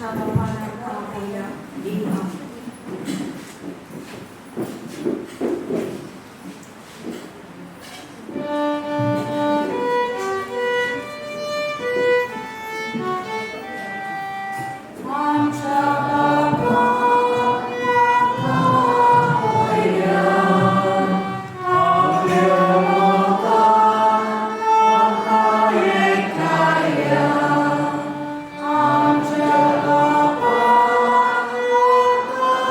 आमच्या बापान आमकां आपयल्या. येया. आमच्या बापान आमकां आपयल्या. आपल्या मोगान आमकां एकठांयल्या. आमच्या बापान आमकां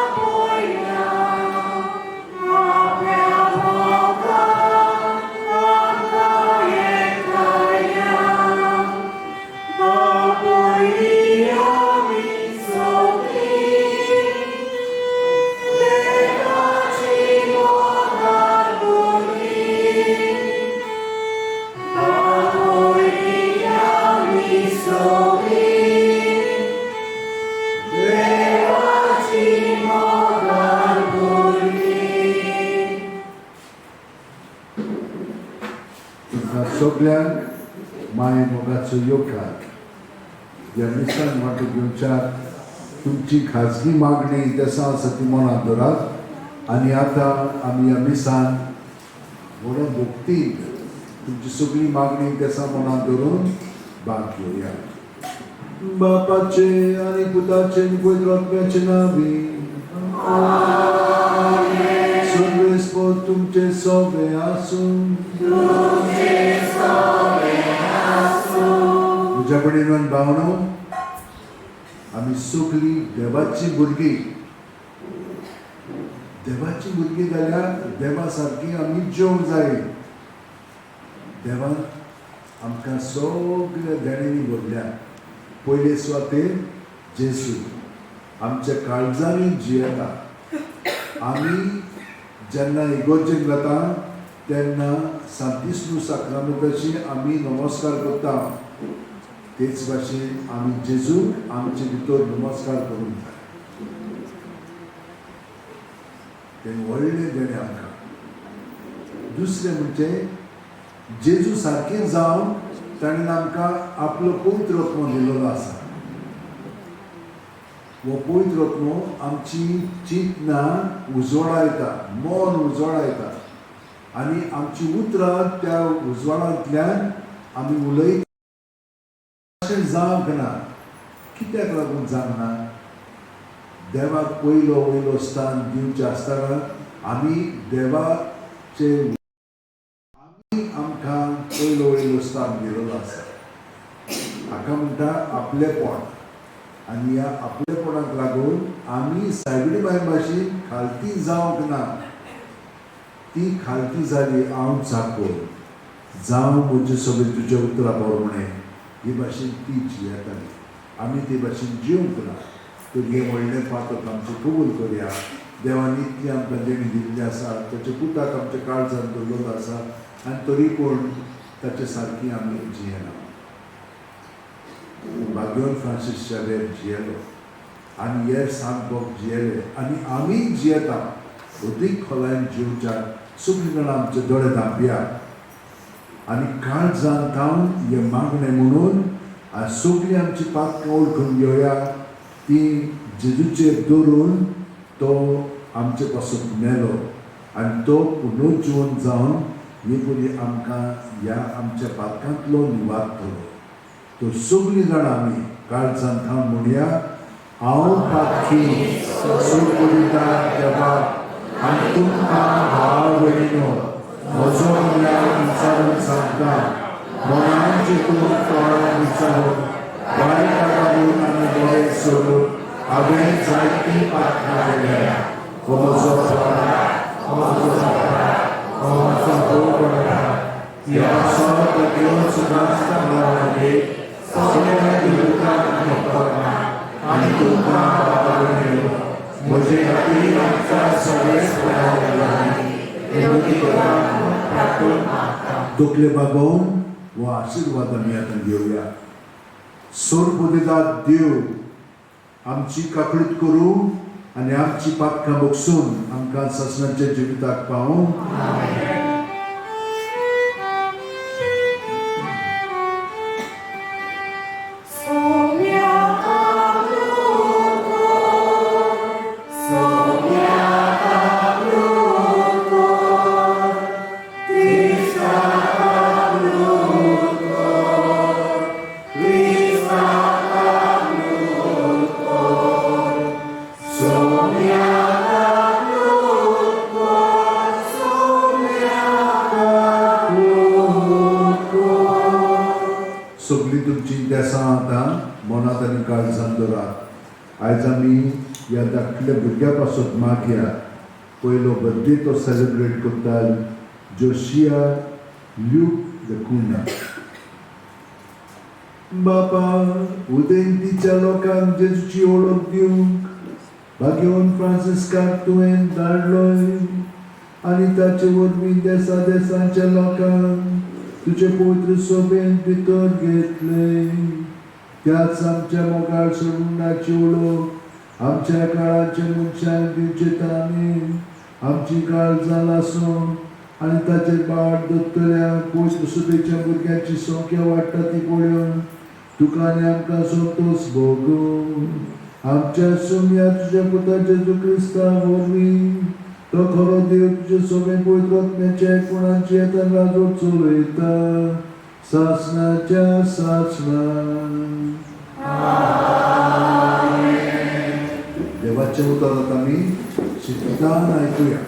आपयल्या. आपल्या मोगान आमकां एकठांयल्या. बापूय आमी सगळीं देवाची मोगान भुरगीं. बापूय आमी सगळीं देवाची मोगान भुरगीं. तुमकां सगल्यांक माये मोगाचो येवकार. ह्या मिसान वांटो घेवच्याक तुमची खाजगी मागणी देसां आसा ती मनांत दवरात आनी आतां आमी ह्या मिसान व्हडा भक्तीन तुमची सगळी मागणी देसां मनांत दवरून भाग घेवया. बापाचे आनी पुताचे आनी पवित्र आत्म्याचे नांवी. सर्वेस्पर तुमचे सोबे आसूं. म्हज्या भयणीनो भावनो, आमी सगळीं देवाची भुरगीं. देवाची भुरगीं जाल्यार देवा सारकी आमी जेवंक जाय. देवान आमकां सगळ्या देण्यांनी भरल्या. पयले सुवातेर जेजू आमच्या काळजांनी जियेता. आमी जेन्ना इगोर्जेक वता तेन्ना सांतिस्मू साक्रामेंताची आमी नमस्कार करता. तेच भाशेन आमी जेजूक आमचे भितर नमस्कार करूंक जाय. तें व्हडलें देणें आमकां. दुसरें म्हणजे जेजू सारकें जावन ताणें आमकां आपलो पवित्र आत्मो दिलेलो आसा. हो पवित्र आत्मो आमची चिंतनां उजवाडायता, मन उजवाडायता आनी आमची उतरां त्या उजवाडांतल्यान आमी उलयता. अशें जावंक ना. कित्याक लागून जावंक ना? देवाक पयलो वयलो स्थान दिवचें आसतना आमी देवाचे आमी आमकां पयलो वयलो स्थान दिलेलो आसा. हाका म्हणटा आपलेपण. आनी ह्या आपलेपणाक लागून आमी सायबीणी बाय भाशेन खालती जावंक ना. ती खालती जाली. हांव चाकोर जावं म्हजे सगळे तुज्या उतरा प्रमाणे ही भाशेन ती जियेताली. आमी ते भाशेन जिवंक ना. तर हें व्हडलें पातक आमचें कबूल करया. देवान इतली आमकां देणी दिल्ली आसा, ताच्या पुताक आमच्या काळजान दवरलेलो आसा आनी तरी पूण ताचे सारकी आमी जियेना. भाग्यवन फ्रांसीस शावेर जियेलो आनी हे सांत जियेले आनी आमी जियेता. अदीक खोलायेन जिवच्याक सगळीं जाणां आमचे दोळे धांपया आनी काळजान थावन हें मागणें म्हणून सगळीं आमची पातकां वळखून घेवया. ती जेजूचेर दवरून तो आमचे पासून मेलो आनी तो पुनर्जिवन जावन हे परी आमकां ह्या आमच्या पातकांतलो निवारतलो. तर सगळीं जाणां आमी काळजान थावन म्हणया, हांव पातकी सोडपडिता देवाक आनी तुमकां भाव भयणीनो म्हजो गुन्यांव विचारून सांगता. मनान चिंतून, तोंडान विचारून, वायट कामारून आनी बरें सोडून हांवें जायतीं पातकां केल्या. हो म्हजो अपराध, हो म्हजो अपराध, हो म्हजो भोव अपराध. ह्या पासत घेवन सदांच सगळ्या देवतांक आनी तुमकां भाव म्हजे खातीर आमच्या सगळेच विनंती करात. तकले बागोवन हो आशिर्वाद आमी आतां घेवया. सोरपुदेदार देव आमची काकळीत करूं आनी आमची पातकां बगसून आमकां सासणाच्या जिविताक पावूं. सोम्या. आयज आमी ह्या धाकल्या भुरग्या पासत मागया. पयलो बर्थडे तो सेलिब्रेट करता, जोशिया ल्यूक दकुना. बापा, उदेंतीच्या लोकांक जेजूची वळख दिवंक भाग्यवन फ्रांसिस्काक तुवें धाडलोय आनी ताचे वरवीं देसा देसांच्या लोकांक तुजे पवित्र सभेंत भितर घेतले. त्याच आमच्या मोगाळ सोडूनाची वळख आमच्या काळाच्या मनशांक दिवचे तांणी आमची काळ जाल आसून आनी ताचेर बाट दत्तल्या पवित्र सभेच्या भुरग्यांची संख्या वाडटा ती पळोवन तुका आनी आमकां संतोश भोगूं. आमच्या सुम्या तुज्या पुता जेजू क्रिस्ता वरवीं, तो खरो देव, तुजे सगळे पवित्र आत्म्याच्या एकपणाची येता राजवट चलयता सासणाच्या सासणा. देवाच्या उतरात आमी शिस्तान आयकुया.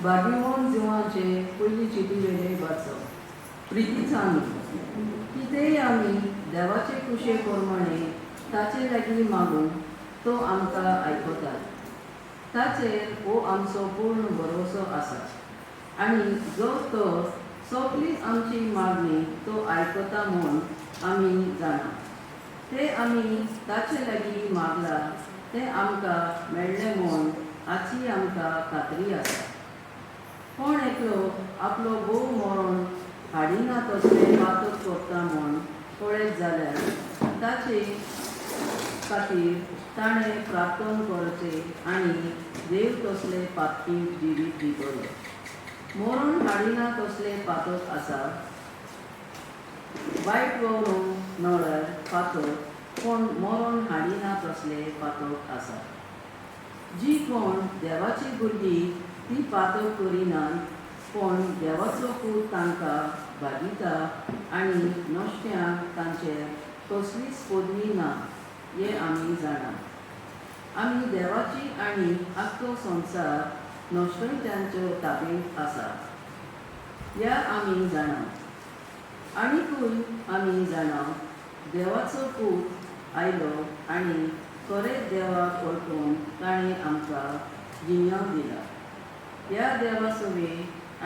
भाग्यवान जिवाचे पयली चिटी वेले वाचप. प्रितीचानी कितेंय आमी देवाचे कुशे प्रमाणे ताचे लागीं मागूं, तो आमकां आयकता. ताचेर हो आमचो पूर्ण भरोसो आसा आनी जो तो सगळी आमची मागणी तो आयकता म्हूण आमी जाणा. ते आमी ताचे लागीं मागला तें आमकां मेळ्ळें म्हूण हाची आमकां खात्री आसा. कोण एकलो आपलो घोव मरण हाडिना तसलें पातक करता म्हूण पळयत जाल्यार ताचे खातीर ताणें प्रार्थन करचें आनी देव तसले पातकी जिवीत दितलो. मरण हाडिना तसलें पातक आसा, वायट वळूंक नळ्यार पातक, पूण मरण हाडिना तसलें पातक आसा. जी कोण देवाची भुरगीं ती पातक करिनात, पूण देवाचो पूत तांकां भागिता आनी नश्ट्यांक तांचेर कसलीच पदवी ना हें आमी जाणा. आमी देवाची आनी आख्खो संवसार नश्टोयत्यांच्यो ताबेंत आसा ह्या आमी जाणा. आनीकूय आमी जाणा, देवाचो पूत आयलो आनी खरेंच देवाक वळखून ताणें आमकां गिन्यान दिला. ह्या देवा सवें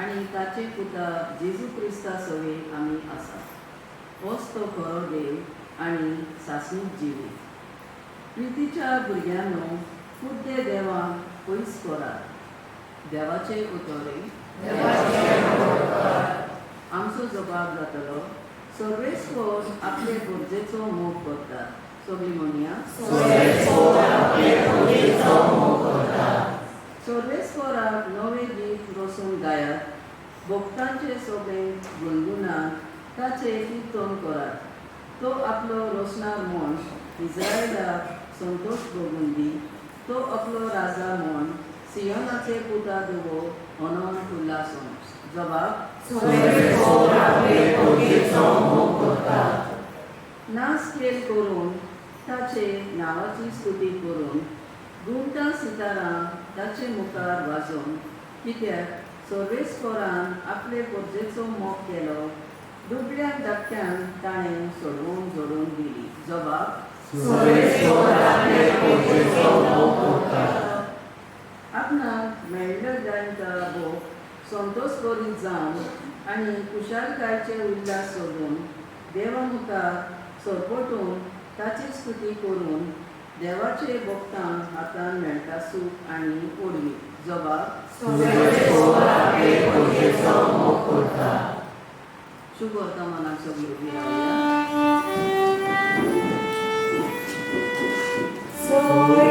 आनी ताचे पुता जेजू क्रिस्ता सवें आमी आसा. होच तो खरो देव आनी सासणीक जिवीत. प्रितीच्या भुरग्यांनो, कुड्डे देवाक पयस करात. देवाचे उतरे आमचो जबाब जातलो. सर्वेस्पर आपले गरजेचो मोग करतात. सगळीं म्हणया, सर्वेस्पराक नवें गीत रचून गायात, भक्तांचे सगळे गुणगुणान ताचें कीर्तन करात. तो आपलो रोसणार म्हूण इस्रायलाक संतोश भोगून दी. तो आपलो राजा म्हूण सियोनाचे पुता देवो अनंत उल्हासून. जबाब, नाच खेळ करून ताचे नांवाची स्तुती करून गुंता सितारां ताचे मुखार वाजोवन, कित्याक सर्वेस्परान आपले गरजेचो मोग केलो, दुबळ्या धाकट्यांक ताणें सोडोवन जोडून दिली. जबाब, आपणाक मेळ्ळो जायता भोग संतोश करीत जावन आनी कुशालकायचे उल्हास सोदून देवा मुखार सरपटून ताची स्तुती करून देवाचे भक्तांक हातान मेळटा सूख आनी ओडवी. जबाब, शुभ वर्तमानाक सगळी उबी रावया. Soy.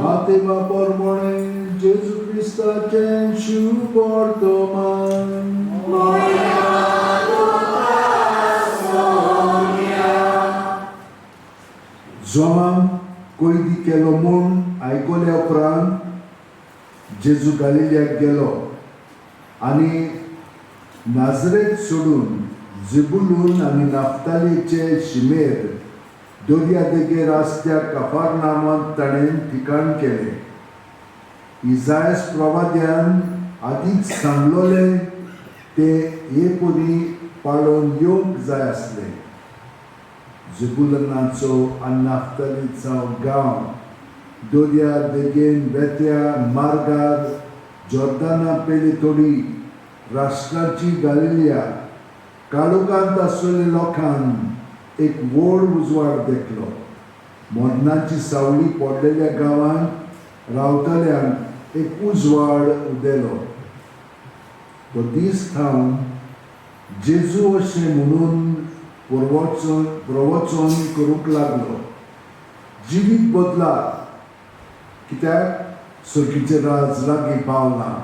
मातेवा परमणे जेजू क्रिस्ताचें शुभ वर्तमान. जोमाक कैदी केलो म्हूण आयकल्या उपरांत जेजू गालिलियाक गेलो आनी नाजरेत सोडून जिबुलून आनी नाफ्तालीचे शिमेर दर्या देगेर आसत्या कफारनामांत ताणें ठिकाण केलें. इजायस प्रवाद्यान आदींच सांगलोलें ते हे परी पाळोवन येवंक जाय आसलें. झबुलनाचो आनी नाफ्तालीचो गांव दर्या देगेन वेत्या मार्गार जॉर्दाना पेले थोडी राष्ट्राची गालिलिया काळोखांत आसलेल्या लोकांक एक व्हड उजवाड देखलो. मरणाची सावळी पडलेल्या गांवांत रावतल्यांक एक उजवाड उदेलो. तो दीस थावन जेजू अशें म्हणून प्रवचन प्रवचन करूंक लागलो, जिवीत बदला, कित्याक सर्गीचें राज लागीं पावलां.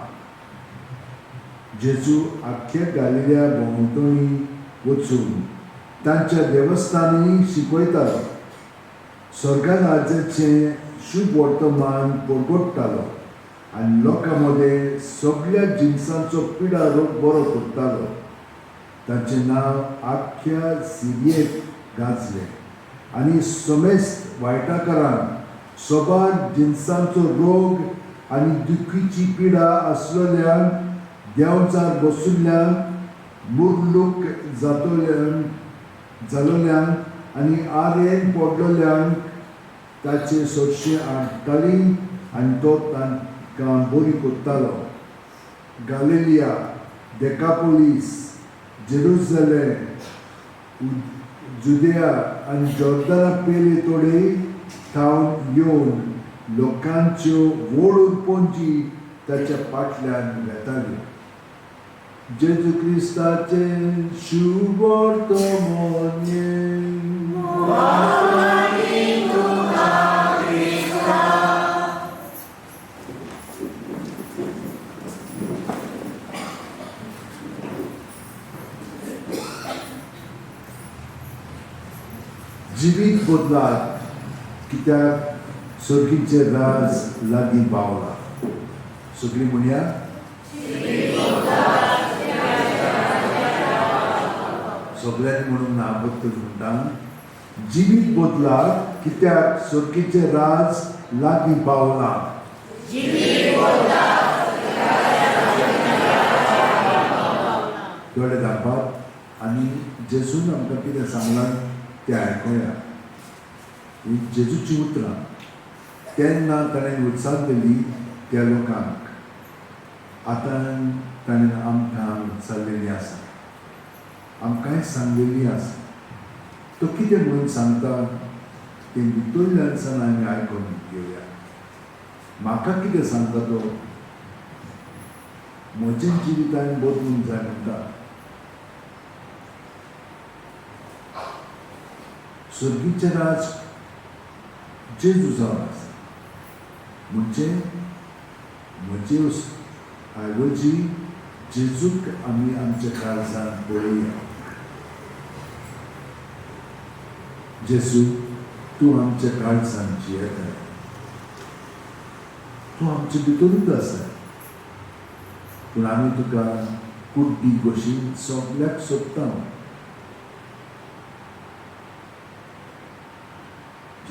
जेजू आख्ख्या गालिल्या भोंवतणी वचून तांच्या देवस्थानांनी शिकयतालो, स्वर्गा राज्याचें शुभ वर्तमान परगटतालो आनी लोकां मदें सगळ्या जिनसांचो पिडा रोग बरो करतालो. ताचें नांव आख्ख्या सिरियेक गाजलें आनी समेस्त वायटाकारांक सोबार जिनसांचो रोग आनी दुखीची पिडा आसलेल्यांक, देंवचार बशिल्ल्यांक, मुरलूक जातोल्यांक जालोल्यांक आनी आरेन पडलोल्यांक ताचे सरशें हाडटाली आनी तो तांकां बरी करतालो. गालिलिया, डेकापोलीस, जेरुजलेम, जुदेया आनी जॉर्दना पेले तोडे थावन येवन लोकांच्यो व्हड पोंजी ताच्या फाटल्यान वेताल्यो. जेजू क्रिस्ताचें शुभ वर्तमान. जिवीत बदलात, कित्याक सर्गीचें राज लागीं पावलां. सगळीं म्हणया. सगळ्यांनी म्हणून ना बद्दल म्हणटा, जिवीत बदलात, कित्याक सर्गीचें राज लागीं पावलां. दोळे धांपात आनी जेजून आमकां कितें सांगलां तें आयकुया. ही जेजूची उतरां. तेन्ना ताणें उत्साह दिली त्या लोकांक, आतां ताणें आमकां उत्साहलेली आसा, आमकांय सांगलेली आसा. तो कितें म्हणून सांगता तें भितरल्यान सावन आमी आयकून घेवया. म्हाका कितें सांगता तो? म्हजें जिवितान बदलूंक जाय म्हणटा. सर्गीचें राज जेजू जावन आसा, म्हणजे म्हजे ऐवजी जेजूक आमी आमच्या काळजान पळोवया. जेजू, तूं आमच्या काळजान जियेताय, तूं आमचे भितरूच आसा, पूण आमी तुका कुड्डी कशी सगल्याक सोदता.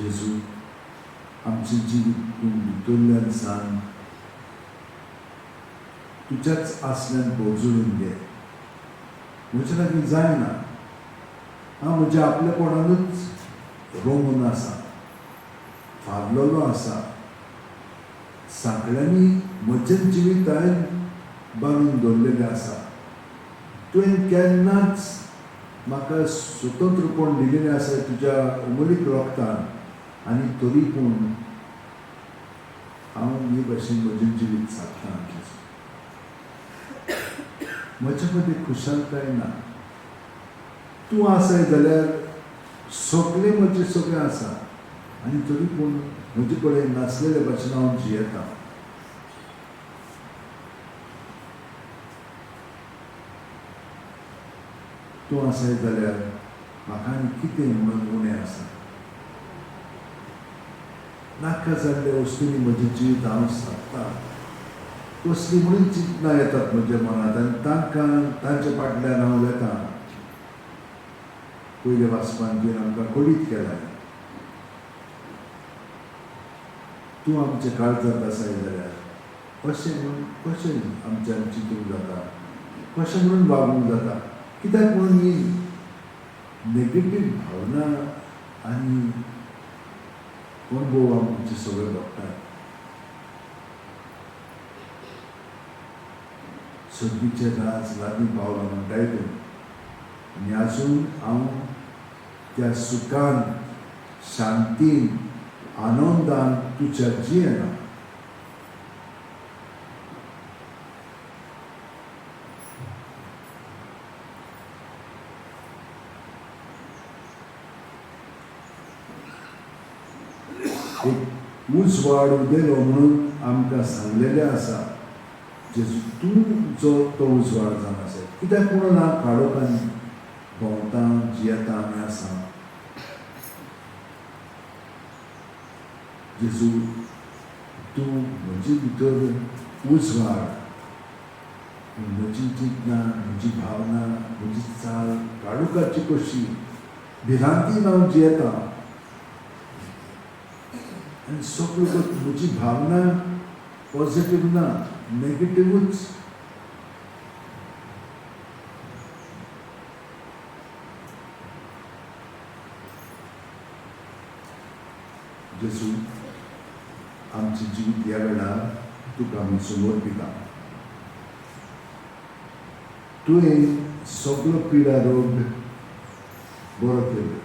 जेजू, आमचें जिवीत तूं भितरल्यान सांग तुज्याच आसल्यान पोजडून घे. म्हज्या लागीं जायना, हांव म्हज्या आपलेपणानूच रोमून आसा, फारलोलो आसा. सगळ्यांनी म्हजें जिवीत हांवें बांदून दवरलेलें आसा. तुवें केन्नाच म्हाका स्वतंत्रपण दिलेलें आसा तुज्या अमोलीक रक्तान, आनी तरी पूण हांव हे भाशेन म्हजें जिवीत सादतां. म्हज्या मदीं खुशालकाय ना. तूं आसाय जाल्यार सगळें म्हजें सगळें आसा, आनी तरी पूण म्हजे कडेन नासलेले भाशेन हांव जियेता. तूं आसाय जाल्यार म्हाका आनी कितें म्हणून उणें आसा? नाका जाल्ल्या वस्तूंनी म्हजें जिवीत हांव सारता. कसली म्हणून चिंतनां येतात म्हज्या मनांत आनी तांकां तांच्या फाटल्यान हांव वेता. पयल्या वाचपान तुवें आमकां कळीत केलां, तूं आमच्या काळजांत आसाय जाल्यार अशें म्हणून कशें आमच्यान चिंतूंक जाता, कशें म्हणून वागूंक जाता? कित्याक म्हणून ही नेगेटीव भावना आनी अणभव आमचे सगळे भोगतात? सर्गीचें राज लागीं पावलां म्हणटाय तूं, आनी आजून हांव त्या सुखान, शांतीन, आनंदान तुज्या जियेना. एक उजवाड उदेलो म्हणून आमकां सांगलेलें आसा. जेजू तूं जो तो उजवाड जावन आसा, कित्याक म्हणून हांव काळोखान भोंवता, जियेता आनी आसा? जेजू तूं म्हजे भितर उजवाड, म्हजी चिंतनां, म्हजी भावना, म्हजी चाल काळोखाची कशी भिरांतीन हांव जियेता आनी सगळ्यो म्हजी भावना पॉझिटीव ना, नेगेटिवूच. जेजू आमचें जिवीत ह्या वेळार तुका आमी समर्पिता. तुवें सगळो पिडा रोग बरो केलो.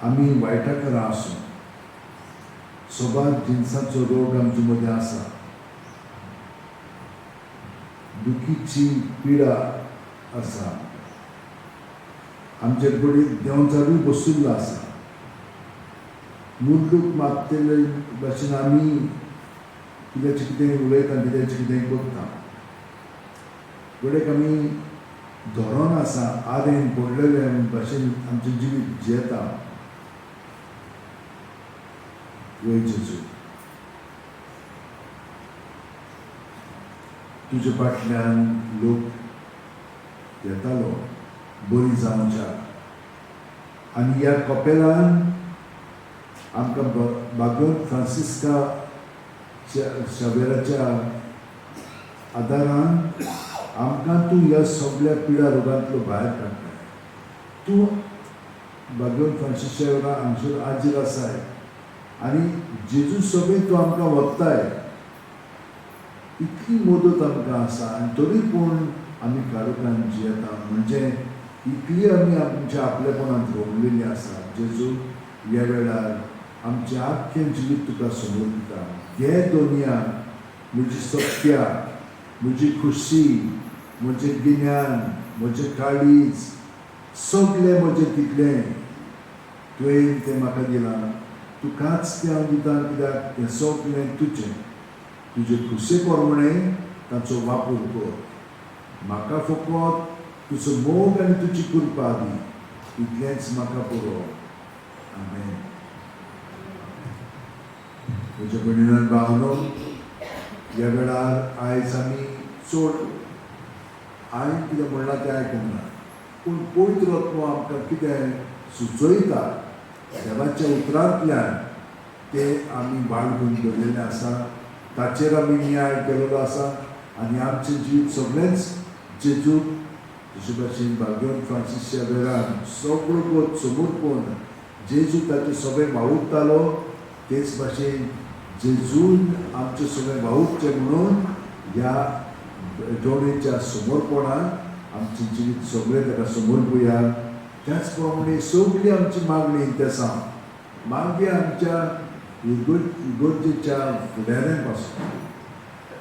आमी वायटाकारां आसूं, सबार जिनसाचो रोग आमचे मदें आसा, दुखीची पिडा आसा, आमचे कडेन देंवचारूय बशिल्लो आसा. मुंडूक मागतले भाशेन आमी कित्याचें कितें उलयता, कित्याचें कितें करता. घडयेक आमी धरोन आसा, आरेन पडलेले भाशेन आमचें जिवीत जियेता. वय जेजू, तुजे फाटल्यान लोक येतालो बरी जावच्या, आनी ह्या कपेलान आमकां बागोन फ्रांसिस्का शावेराच्या आदारान आमकां तूं ह्या सगळ्या पिडा रोगांतलो भायर काडटाय. तूं बागोन फ्रांसीस शावेरा हांगसर आजीर आसाय आनी जेजू सगळें तूं आमकां व्हरताय. इतली मदत आमकां आसा आनी तरी पूण आमी काळोखान जियेता. म्हणजे इतली आमी आमच्या आपलेपणांत रोमलेली आसा. जेजू ह्या वेळार आमचें आख्खें जिवीत तुका समर्पिता. घे दोनया म्हजी सत्या, म्हजी खुशी, म्हजें गिन्यान, म्हजें काळीज, सगळें म्हजें तितलें तुवें तें म्हाका दिलां. तुकाच तें हांव दितां, कित्याक तें सगळें तुजें. तुजे खुशे प्रमाणें ताचो वापर कर. म्हाका फकत तुजो मोग आनी तुजी कृपा दी, इतलेंच म्हाका पुरो. आमेन. म्हज्या भयणीन भावनो, ह्या वेळार आयज आमी चड हांवें कितें म्हणलां तें आयकूंक ना, पूण पवित्र आत्मो आमकां कितें सुचयता देवाच्या उतरांतल्यान तें आमी बाळगून दवरिल्लें आसा. ताचेर आमी न्याय केलेलो आसा आनी आमचें जिवीत सगळेंच जेजूक जशे भाशेन भाग्यवंत फ्रांसीस शावेरान सगळो गोत समर्पून जेजू ताचे सगळें वावुरतालो, तेच भाशेन जेजून आमचें सगळें वावुरचें म्हणून ह्या भेटवणेच्या समर्पणान आमचें जिवीत सगळें ताका समर्पुया. त्याच प्रमाणे सगळी आमची मागणी तेसां मागीर आमच्या इगर्जेच्या फुडाऱ्यां पासून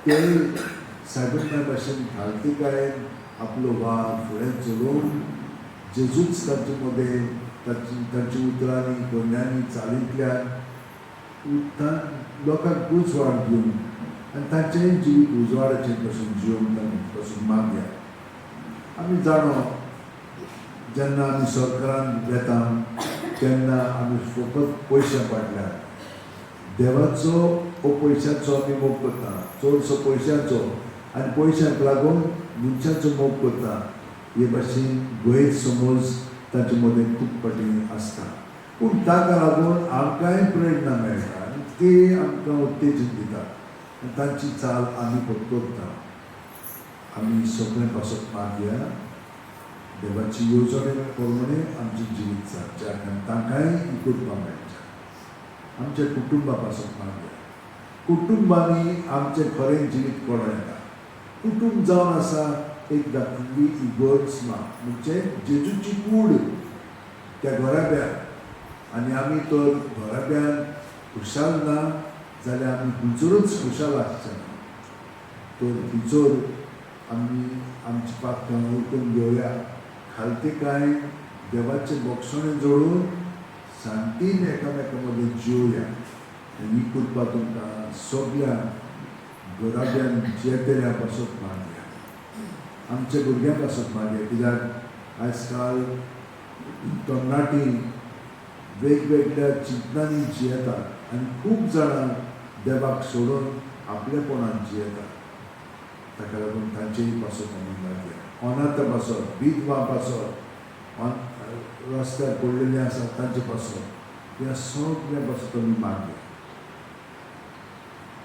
ते सायबीण भाशेन धाडतिकायेन आपलो वावर फुडें चलोवन जेजूच तांचे मदें तांची तांच्या उतरांनी, करण्यांनी, चालींतल्यान लोकांक उजवाड दिवन आनी तांचेंय जिवीत उजवाडाचें पासून जिवंक तांकां पासून मागया. आमी जाणो, जेन्ना आमी सरकारान वेता तेन्ना आमी फकत पयशां फाटल्यान, देवाचो वो पयशांचो आमी मोग करता, चडसो पयशांचो, आनी पयशांक लागून मनशांचो मोग करता. हे भाशेन गैरसमज तांचे मदें खूब फावटी आसता, पूण ताका लागून आमकांय प्रेरणा मेळटा आनी ते आमकां उत्तेजन दिता आनी तांची चाल आमी पत्करता. आमी सगळें पासत मागया, देवाची येवजणे प्रमाणे आमचें जिवीत सारचें आनी तांकांय करपाक मेळचें. आमच्या कुटुंबा पासत मागया. कुटुंबांनी आमचें खरें जिवीत कळों येता. कुटुंब जावन आसा एक धाकटुली इगर्ज, म्हणजे जेजूची कूड त्या घराब्यान. आनी आमी तर घराब्यान खुशाल ना जाल्यार आमी खंयसरूच खुशाल आसचे ना. तर थंयसर आमी आमची पात्रां वळखून घेवया, खालते कांय देवाचे बोगसणें जोडून शांतीन एकामेका मदें जिवया. आनी ही कृपा तुमकां सगळ्या घराब्यान जियेतल्या पासत मागया, आमच्या भुरग्यां पासत मागया. कित्याक आयज काल तरणाटीं वेगवेगळ्या चिंतनांनी जियेतात आनी खूब जाणां देवाक सोडून आपलेपणान जियेतात. ताका लागून तांचेय पासत आमी मागया. अनाथा पासत, विधवा पासत, रस्त्यार पडलेले आसा तांचे पासत, ह्या सगळ्या पासत आमी मागया.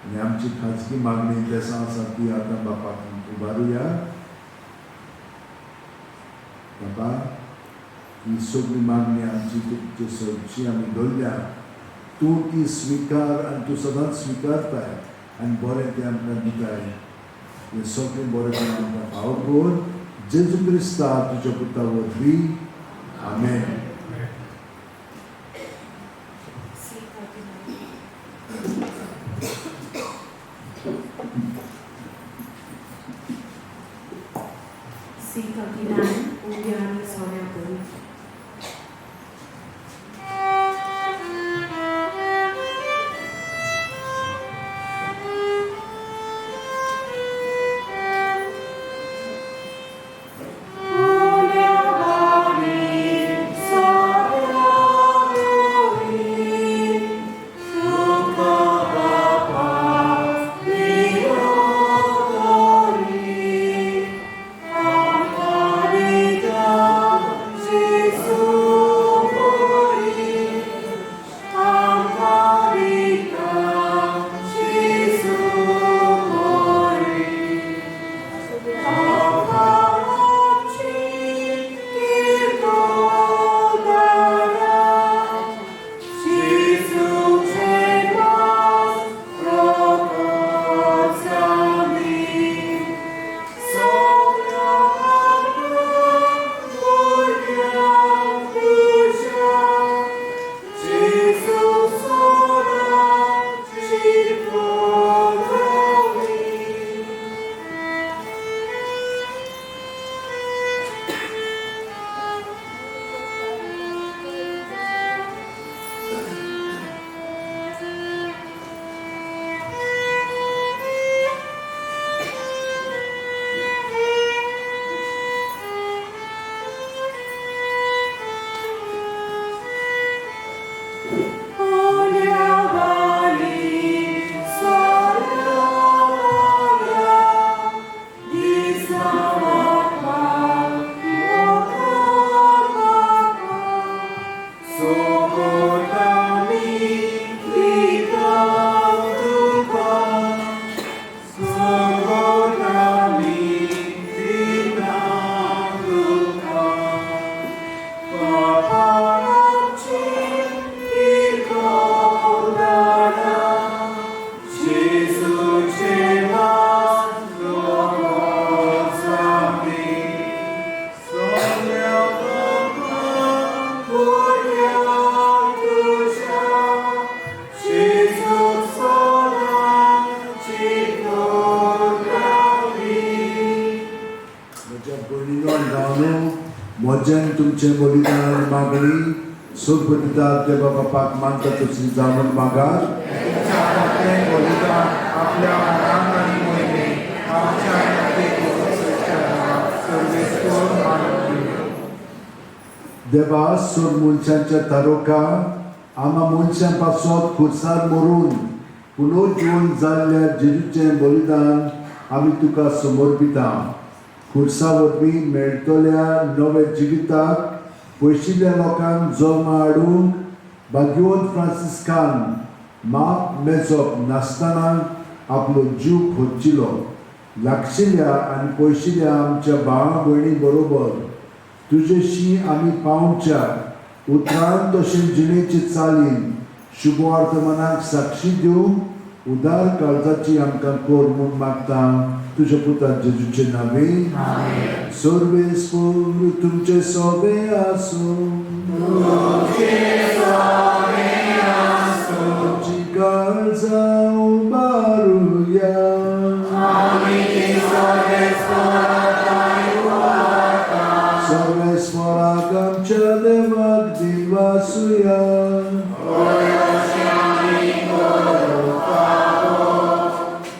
आनी आमची खाजगी मागणी बेसां आसा ती आतां बापाक उबारुया. बाबा, ही सगळी मागणी आमची तुमचे सरची आमी दवरल्या, तूं ती स्विकार आनी तूं सदांच स्विकारताय आनी बरें तें आमकां दिताय. हें सगळें बरें आमकां फावो कर जेजू क्रिस्ता तुज्या पुता वरवीं, आमेन. C39. C39, Ulyani Sonia Puri. Gloria. तुमचें बलिदान आनी मागणी सोदपदिता देवा बापाक मानता तशी जावन मागात. बलिदान आपल्या मनान आनी मोहिमेन आमच्या आनी सर्वेस्पर मानून दिवया. देवा सोर मनशांच्या तारोका आमा मनशां पासत खुर्सार मरून पुनर्जिवन जाल्ल्या जेजूचें बलिदान आमी तुका समर्पिता. खुर्सा वरवीं मेळटल्या नव्या जिविताक पयशिल्ल्या लोकांक जल्मा हाडूंक भाग्यवंत फ्रांसिस्कान माप मेजप नासतना आपलो जीव खर्चिलो. लागशिल्ल्या आनी पयशिल्ल्या आमच्या भावा भयणी बरोबर तुजेशी आमी पावच्या उतरान तशें जिणेचे चालीन शुभवर्तमानाक साक्षी दिवंक उदार काळजाची आमकां कर म्हूण मागता तुज्या पुता जेजूचे नावे. सर्वेस्पर तुमचे सोबे आसूं. तुमची काळजां उबारुया. सर्वेस्पराक आमच्या देवाक दिनवासुया.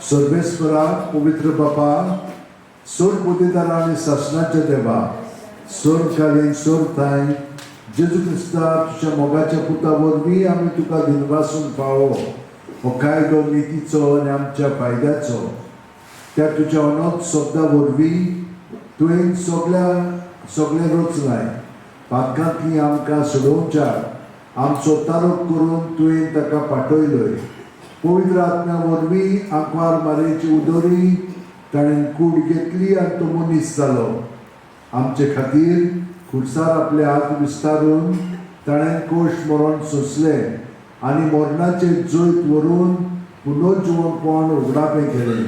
सर्वेस्पराक पवित्र बापा, सोर बुद्धिदारा आनी सासणाच्या देवा, सोर कालीन सोर थांय जेजू क्रिस्ता तुज्या मोगाच्या पुता वरवीं आमी तुका दिनवासूंक फावो. हो कायदो नितीचो आनी आमच्या फायद्याचो. त्या तुज्या अनोत शब्दा वरवीं तुवें सगळ्या सगळें रचलाय. पातकांतली आमकां सोडोवच्याक आमचो तारोक करून तुवें ताका पाठयलोय. पवित्र आत्म्या वरवीं आंकवार मारयेची उदोरी ताणें कूड घेतली आनी तो मनीस जालो. आमचे खातीर खुर्सार आपले हात विस्तारून ताणें कोश मरण सोंसलें आनी मरणाचेर जैत व्हरून पुनर्जिवनपण उगडापें केलें.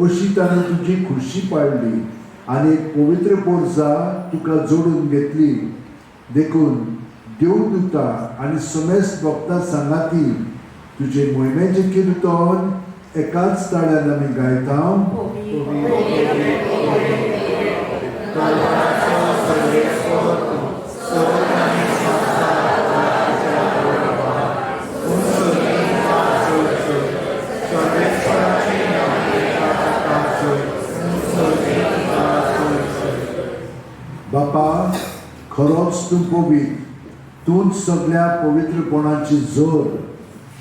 अशी ताणें तुजी खुशी पाडली आनी एक पवित्र पोरजा तुका जोडून घेतली. देखून देवदूता आनी समेस्त भक्ता सांगाती तुजे मोहिमेचें किर्तन एकाच ताळ्यान आमी गायता. तलवाराचो सर्वेस्पर तूं, स्वर्ग आनी संवसार तुज्या देवा. पूण सर्गीं तुका जय जय. सर्वेस्पराचें नांव घेता ताका जय. पूण सर्गीं तुका जय जय. बापा, खरोच तूं पवित्र, तूंच सगळ्या पवित्रपणाची जोर.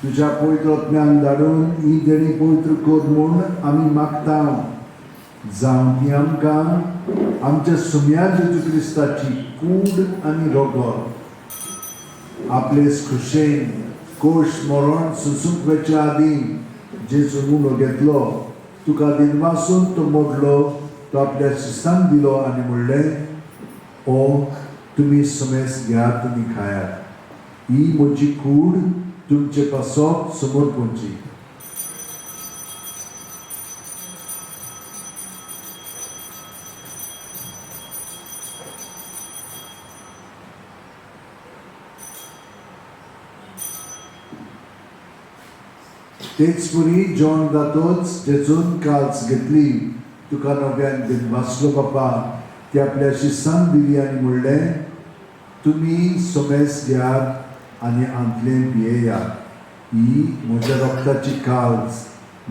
तुज्या पवित्र आत्म्यान धाडून ही देणी पवित्र कर म्हूण आमी मागता. जावं ती आमकां आमच्या सुम्या जेजू क्रिस्ताची कूड आनी रगत. आपले खुशेन कोश मरण सोंसूंक वचच्या आदीं जेजू उणो घेतलो, तुका दिनवासून तो मोडलो, तो आपल्या शिसांक दिलो आनी म्हणलें, ओ तुमी समेस घेयात आनी खायात. ही म्हजी कूड तुमचे पासत समर्पणची. तेच परी जेवण जातोच जेजून काल्स घेतली, तुका नव्यान दिनवासलो बापा, ती आपल्या शिसांक दिली आनी म्हणलें, तुमी समेस घेयात आनी आंतलें पियेयात. ही म्हज्या रक्ताची काल्स,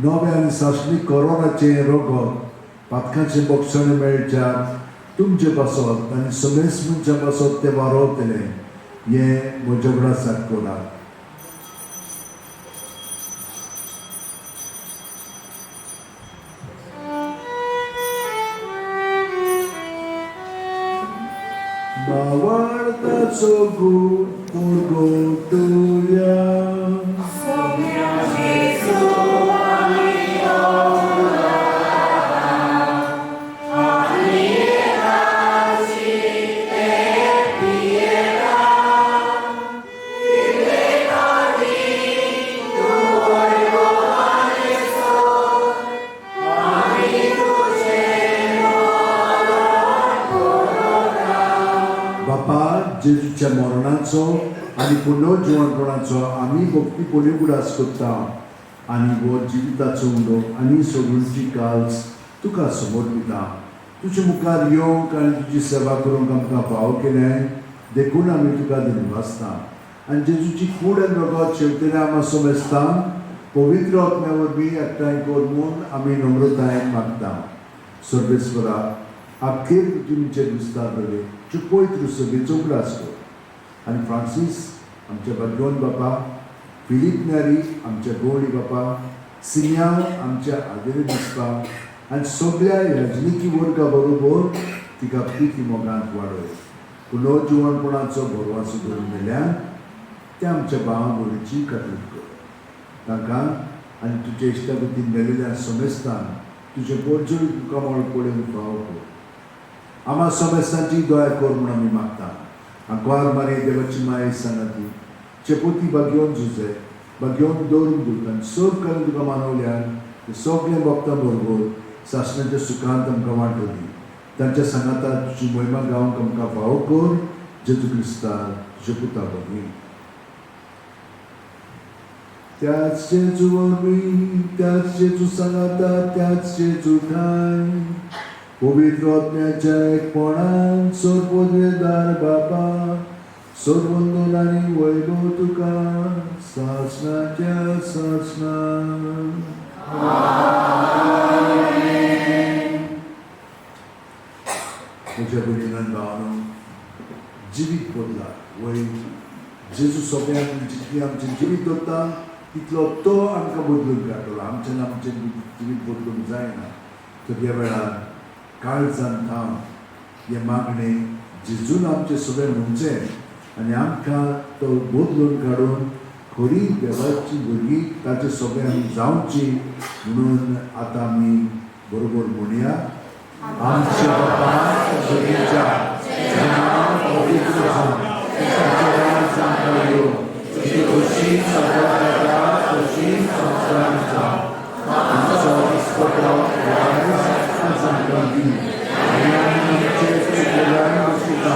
नव्या आनी सासणी कोरोनाचें रगत, पातकाचें बक्षण मेळच्या तुमचे पासत आनी समेस मनशां पासत तें वारोवतलें. हें म्हज्या उगडासाक करात. मावार्ताचो गूण पुरगोटुया. बापा, जेजूच्या मरणाचो आनी पुनर्जिवनपणाचो आमी भक्तीपणी उगडास करता आनी हो जिविताचो उंडो आनी सगळची काल्स तुका समर्पिता. तुजे मुखार येवंक आनी तुजी सेवा करूंक आमकां फावो केलें देखून आमी तुका धन्यवासता आनी जेजूची कूड आनी रगत शेवटिना आमा समेस्तांक पवित्र आत्म्या वरवीं एकठांय कर म्हूण आमी नम्रतायेन मागता. सर्वेस्वरा, आख्खे पृथ्वीचेर विस्तार जाले तुजे पवित्र सभेचो उगडास कर आनी फ्रांसीस आमच्या भाग्यवंत बापा, फिलीप न्यारी आमच्या गवळी बापा, सिमियांव आमच्या आदेरे दिसपा आनी सगळ्या याजनिकी वर्गा बरोबर तिका प्रिती मोगांत वाडय. पुनर्जिवणपणाचो भरवासो धरून मेल्यान त्या आमच्या भावा भयणीची कातूत कर. तांकां आनी तुज्या इश्टागतीन मेलिल्ल्या समेस्तान तुजें पोटजोडी मुखामळ पळोवन फावो कर. आमा समेस्तांची दया कर म्हूण आमी मागता. आंकवार मारी देवाची माये सांगाती चेपोती भाग्योवन झुजे भाग्योवन दवरून दूत आनी सर्व कारण तुका मानवल्यान ते सगळें भक्तां बरोबर सासणाच्या सुखांत आमकां वांटो दी. तांच्या सांगाता तुजी मोहिमा गावंक आमकां फावो कर. जेजू क्रिस्ता तुज्या पुता वरवीं. त्याच जेजू वरवीं, त्याच जेजू सांगाता, त्याच जेजू ठांय पवित्र आत्म्याच्या एकपणान सर्वदार बापा, सर्वंदन आनी वैभव तुका सासणाच्या सासणा. म्हज्या भयणीन भावानो, जिवीत बदला वय जेजू सगळ्यांक जितली आमचें जिवीत दवरता तितलो तो आमकां बदलून काडटलो. आमच्यान आमचें जिवीत बदलूंक जायना. तर ह्या वेळार काळजान थावन हें मागणें जेजून आमचें सगळें म्हणचें आनी आमकां तो बदलून काडून खरी देवाची भुरगीं ताचे सगळें आमी जावची म्हणून आतां आमी बरोबर म्हणया. आमच्या बापा सगळ्यांच्या नांव पवित्र जावं, ताचें राज्य आमकां येवं, तुजी खोशी सगळ्या जाता तशी संवसारांत जावं. आमचो दिसपटो आयज आज आमकां दी आनी आमी आमचे चुकलेल्यांक बसयता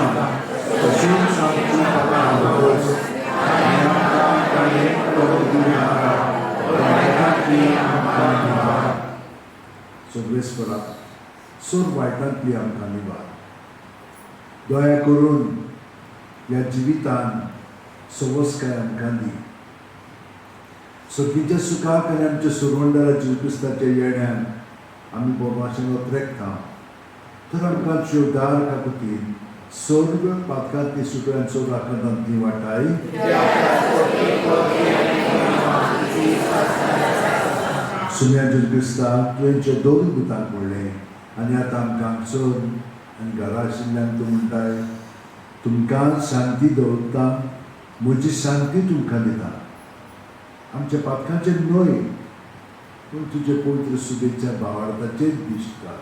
तशीच आमची पापां भोगस आनी आमकां काणयेक पडूंक दिवं नाका, वायटांतली आमकां निवार. सर्वेस्परा, सोर वायटांतली आमकां निवार. दया करून ह्या जिवितान सवस्काय आमकां दी. सगळींच्या सुखाक आनी आमच्या सुरवंडारा जेजू क्रिस्ताच्या येण्यान आमी बोबाशेन अत्रेकता. तर आमकां तुज्यो दार काकुतीन सर्व पातकांतली सुटोवन सर्व आकांतांतली वाटाय. सुम्या जेजू क्रिस्ता, तुवें दोन दुतांक म्हणलें आनी आतां आमकां हांगसर आनी घरा आशिल्ल्यान तूं म्हणटाय, तुमकां शांती दवरता, म्हजी शांती तुमकां दिता. आमच्या पातकांचेर न्हय पूण तुजे पवित्र सुबेच्या भावार्थाचेर दिश्ट घाल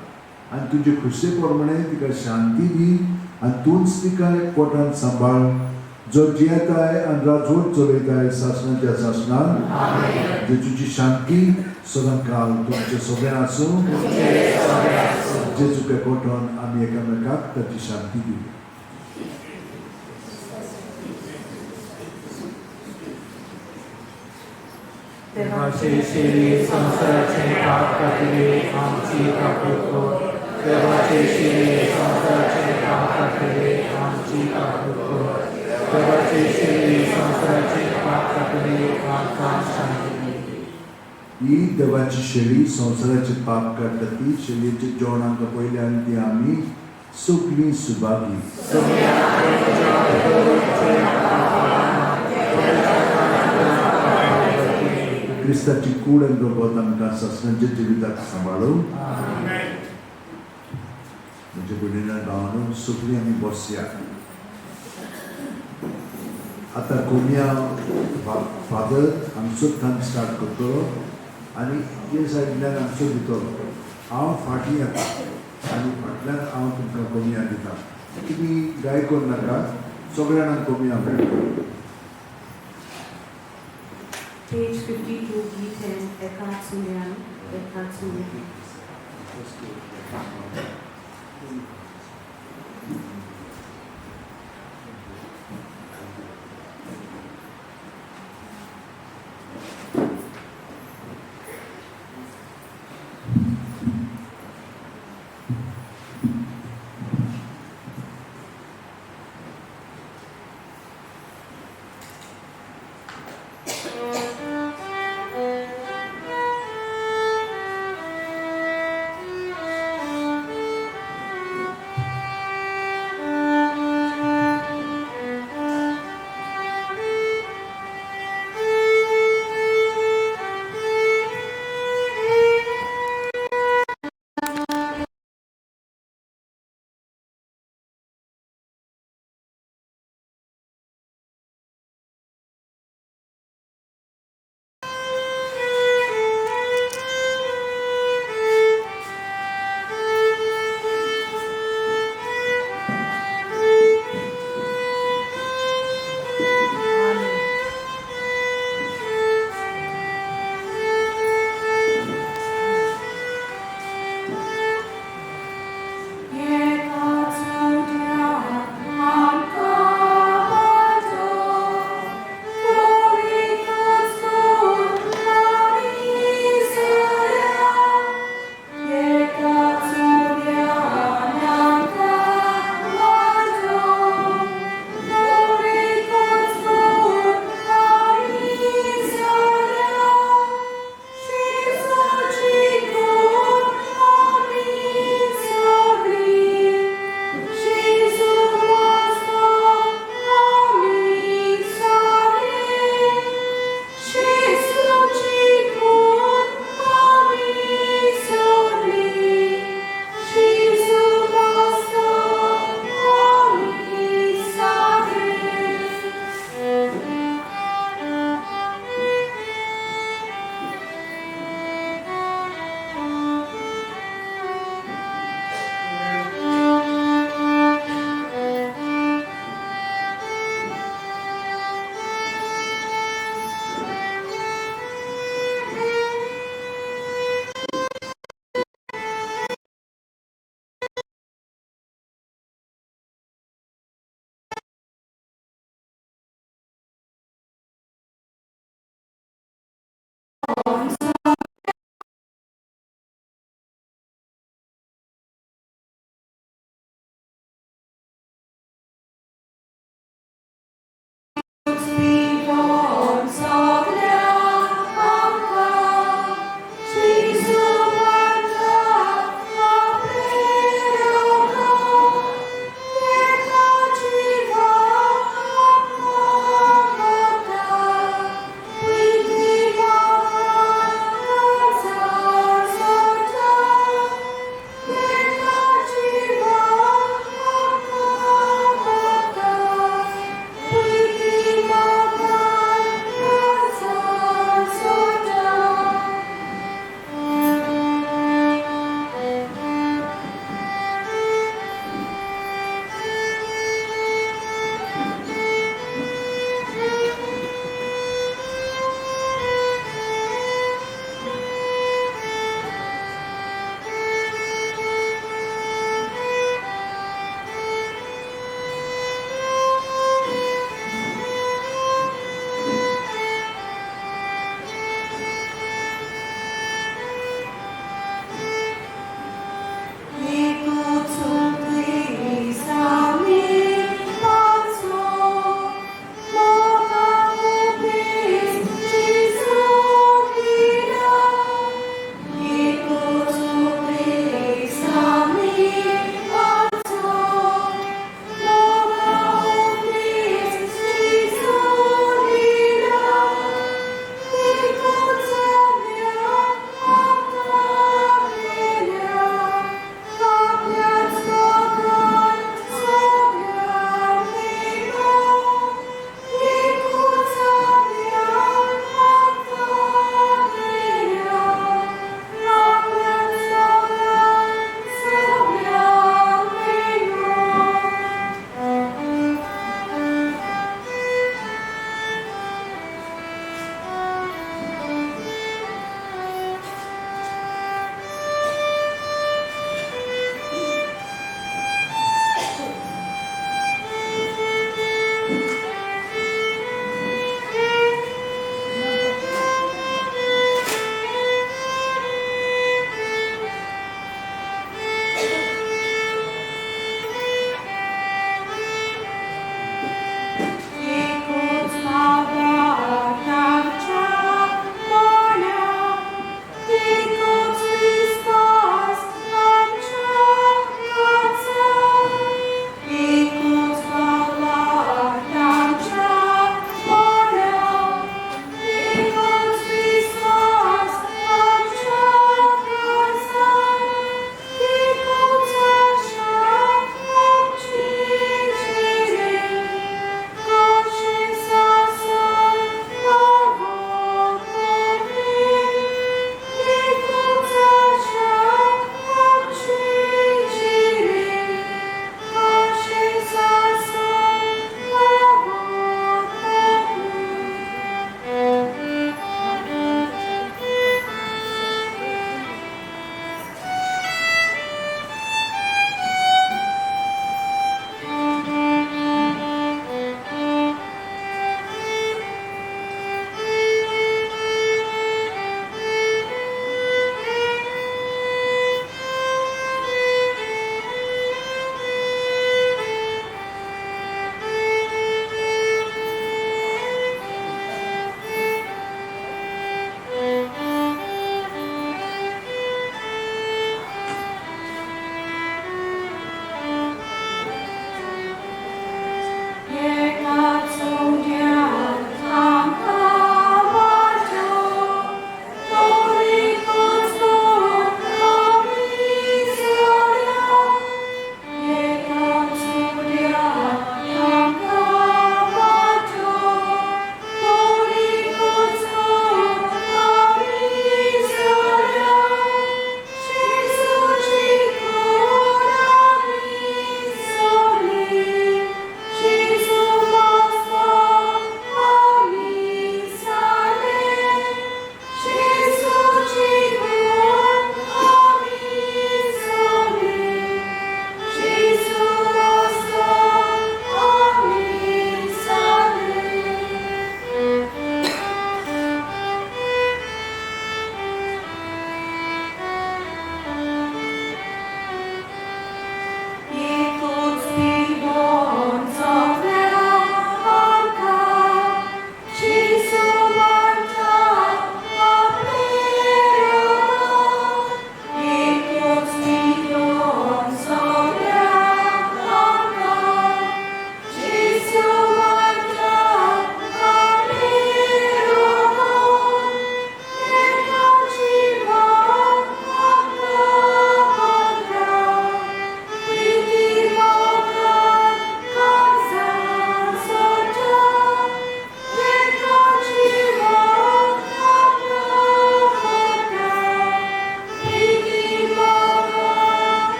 आनी तुजे खुशे प्रमाणे तिका शांती दी आनी तूंच तिका पोटान सांबाळ, जो जियेताय आनी राजवट चलयताय सासणाच्या सासणान. जेजूची शांती सदां काल तुमचे सगळें आसूं. जेजूच्या पोटान आमी एकामेकाक ताची शांती दिवया. देवाचे शिरी संवसाराचे पाप काडटले आमची काकूत कर. देवाचे शिरी संवसाराचे पाप काडटले आमची काकूत कर. देवाचे शिरी संवसाराचे पाप काडटले आमकां शांती दी. ही देवाची शेळी संवसाराचे पाप काडटा ती शेळयेचे जेवण आमकां पयलें आनी ती आमी सगळीं सुभागी. क्रिस्ताची कूड आनी रगत आमकां सासणाच्या जिविताक सांबाळू. म्हज्या भयणीन भावानो, सगळीं आमी बसया. आतां कोमिया फादर हांगसर थावन स्टार्ट करतलो आनी हे सायडींतल्यान हांगसर दितलो. हांव फाटीं येता आनी फाटल्यान हांव तुमकां कोमिया दिता. तुमी गाय करनाका, सगळ्या जाणांक कोमिया मेळटा. Page 52, गीत है एकाच सुन्यान, एकाच सुन्यान.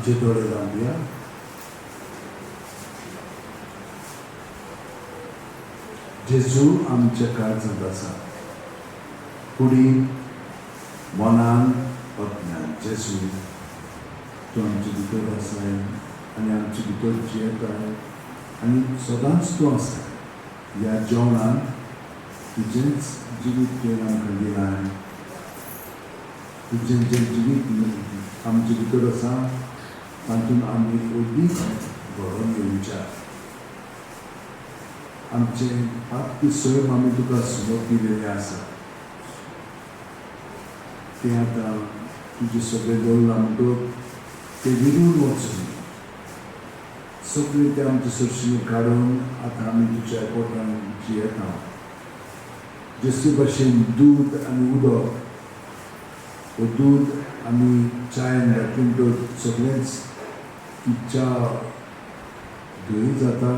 आमचे दोळे धांपया. जेजू आमच्या काळजांत आसा, कुडीन, मनान, अज्ञान. जेजू तूं आमचे भितर आसाय आनी आमचे भितर जियेताय आनी सदांच तूं आसा. ह्या जेवणान तुजेंच जिवीत तुवें आमकां दिलां, तुजें जें जिवीत आमचे भितर आसा तातूंत आमी अदीक घडोवन येवच्या. आमचें पातकी सैम आमी तुका समज दिलेलें आसा, तें आतां तुजें सगळें दवरलां म्हणटकच तें विरून वचून सगळें तें आमचे सरशीं काडून आतां आमी तुज्या पोटान जियेता. जशे भशेन दूद आनी उदक, हो दूद आमी चायन घातली म्हणटकच सगळेंच ती च्या धंय जाता,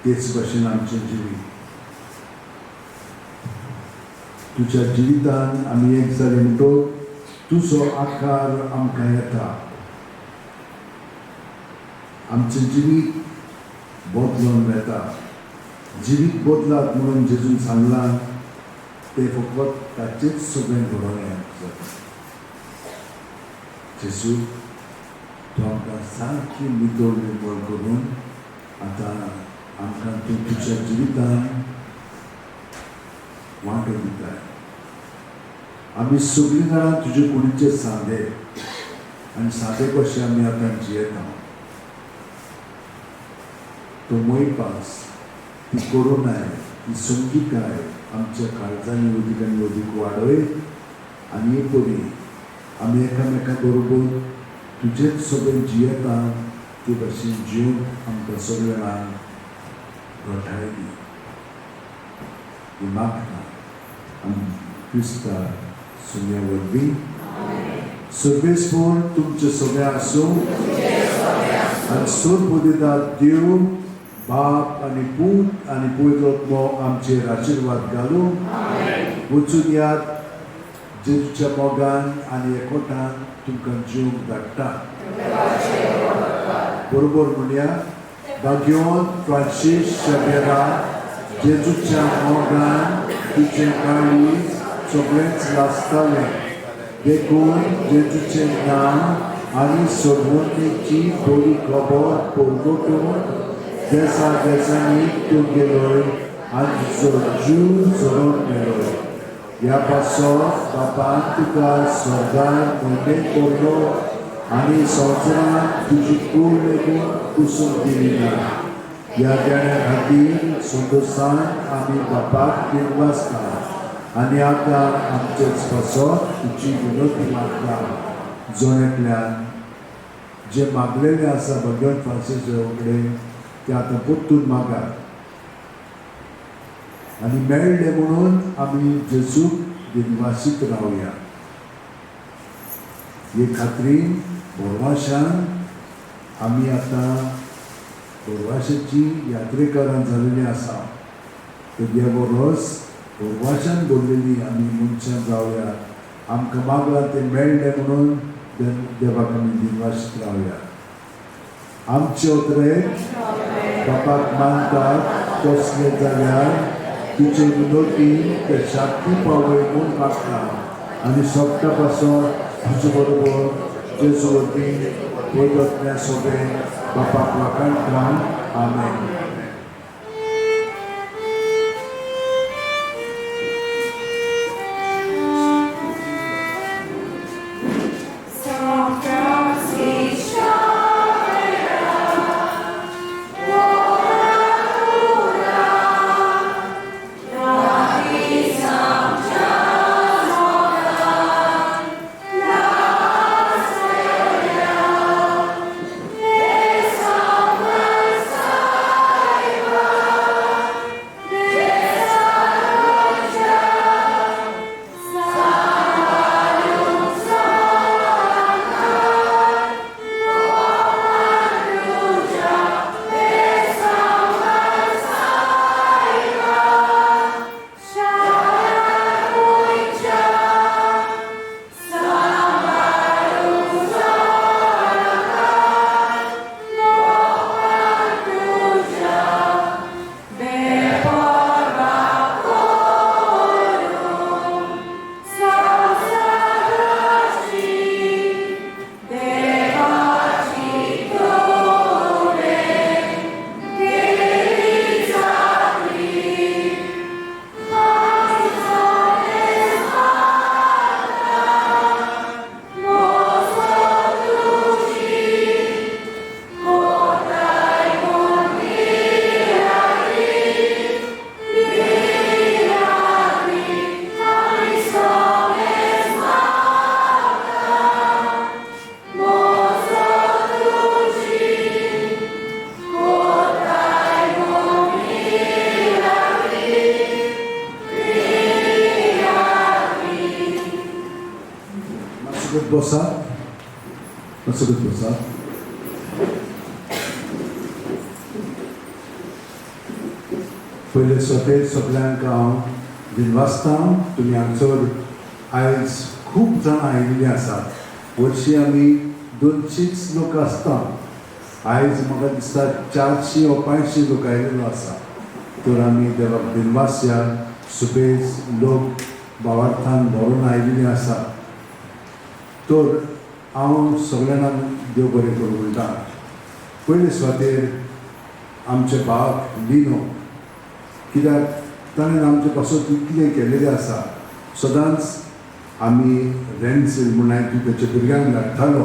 तेच भशेन आमचें जिवीत. तुज्या जिवितान आमी एक जाले म्हणटकच तुजो आकार आमकां येता, आमचें जिवीत बदलून वेता. जिवीत बदलात म्हणून जेजून सांगलां तें फकत ताचेच सगळें घडोवन जाता. जेजू तूं आमकां सारकी नितळ निर्मळ करून आतां आमकां तूं तुज्या जिवितान वांटो दिताय. आमी सगळीं जाणां तुजे कुडीचे सांदे आनी सांदे कशे आमी आतां जियेता. तो मोयपास, ती कोरोनाय, ती समजिकाय आमच्या काळजांनी अदीक आनी अदीक वाडय आनी एक परी आमी एकामेका बरोबर तुजेच सगळें जियेता ते भाशेन जिवन आमकां सगळ्या जाणांक घटाय दी. ही मागता आमी क्रिस्ता सुन्या वरवीं. सर्वेस्पोर तुमचें सगळें आसूं आनी सोदबुदिता देव बाप आनी पूत आनी पवित्र आत्मो आमचेर आशिर्वाद घालूं. वचून यात जेजूच्या मोगान आनी एकवटान तुमकां जिवंक धाडटा. बरोबर म्हणया, भाग्यवंत फ्रांसीस शेवेरा, जेजूच्या मोगान तुजें काळीज सगळेंच लासतालें, देखून जेजूचें नांव आनी सोडवणेची बरी खबर परगटून देसा देसांनी तूं गेलोय आनी तुजो जीव झरोवन मेलोय. ह्या पासत बापान तुका स्वर्गार म्हयने पडलो आनी संवसारांत तुजी कूड लेगून कुसून दिली ना. ह्या देण्या खातीर संतोशान आमी बापाक दिनवासता आनी आतां आमचेच पासत तुजी विनवती मागता. जण एकल्यान जें मागलेलें आसा भगवान फ्रांसीस कडेन तें आतां परतून मागात आनी मेळ्ळें म्हणून आमी जेजूक दिनवासीत रावया. हे खात्रीन भरवाशान आमी आतां भरवाशाची यात्रेकरां जाल्लेली आसा. तर देवो रस भरवाशान भरलेली आमी मनशां जावया. आमकां मागलां तें मेळ्ळें म्हणून देवाक आमी दिनवासीत रावया. आमचे उतरे बापाक मानतात तसले जाल्यार तुजे विनोती ते शांती पावय म्हूण मागता आनी सोगटा पासून तुजे बरोबर जेजू वरवीं पवित्र सगळें बापाक वाखाणटा. आमेन. Yes, मातसो बसा, मातसो बसा. पयले सोते सगल्यांक हांव दिनवासता. तुमी हांगसर आयज खूब जाणां आयिल्लीं आसात. वर्शी आमी 200 लोक आसता, आयज म्हाका दिसता 400 वा 500 लोक आयिल्लो आसा. तर आमी देवाक दिनवासया. सुबेज लोक भावार्थान भरून आयिल्ले आसा. तर हांव सगळ्यांक देव बरें करूं म्हणटा. पयले सुवातेर आमचे बाब लिनो, कित्याक ताणें आमचे पासून इतलें केलेलें आसा. सदांच आमी रेन्सील म्हूण ताच्या भुरग्यांक धाडटालो,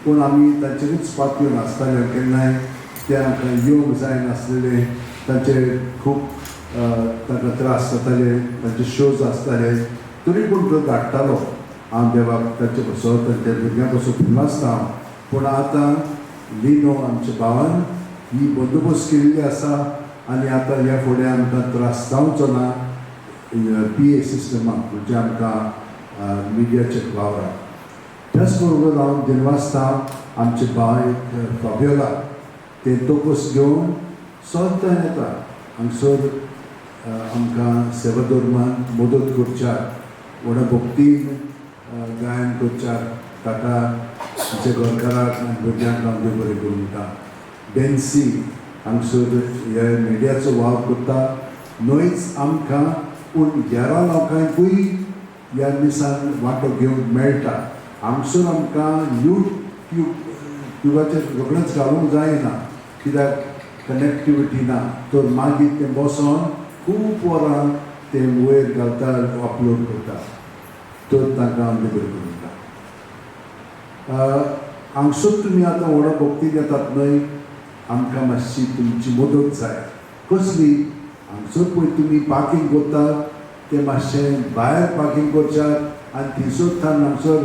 पूण आमी तांचेरूच पातयो नासताले. केन्नाय ते आमकां येवंक जायनासलेले, तांचे खूब तांकां त्रास जाताले, तांचे शोज आसताले, तरी पूण तो धाडटालो. हांव देवाक तांचे पासून तांच्या भुरग्यां पासून दिनवासता. पूण आतां लिनो आमच्या भावान ही बंदोबस्त केल्ली आसा आनी आतां ह्या फुडें आमकां त्रास जावचो ना पी ए सिस्टमाक, म्हणजे आमकां मिडियाच्या वावराक. त्याच बरोबर हांव दिनवासता आमचे बाय फाबियोला, ते तोपस घेवन सद्दां येता हांगसर आमकां सेवा धर्मान मदत करच्याक, व्हडा भक्तीन गायन करच्याक. ताका आमच्या घरकाराक आनी भुरग्यांक हांव देव बरें करूं म्हणटा. डेन्सी हांगसर हे मिडियाचो वावर करता, न्हयच आमकां पूण हेरां लोकांकूय ह्या मिसान वांटो घेवंक मेळटा. हांगसर आमकां युट्यूबाचेर रोखडेंच घालूंक जायना, कित्याक कनेक्टिविटी ना. तर मागीर तें बसोन खूब वरां तें वयर घालता, अपलोड करता. तर तांकां हांव बरें करूं म्हणटा. हांगसर तुमी आतां व्हडा भक्तीन येतात न्हय, आमकां मातशी तुमची मदत जाय. कसली? हांगसर पळय तुमी पार्कींग करतात तें मातशें भायर पार्कींग करच्यात आनी थंयसर थावन हांगसर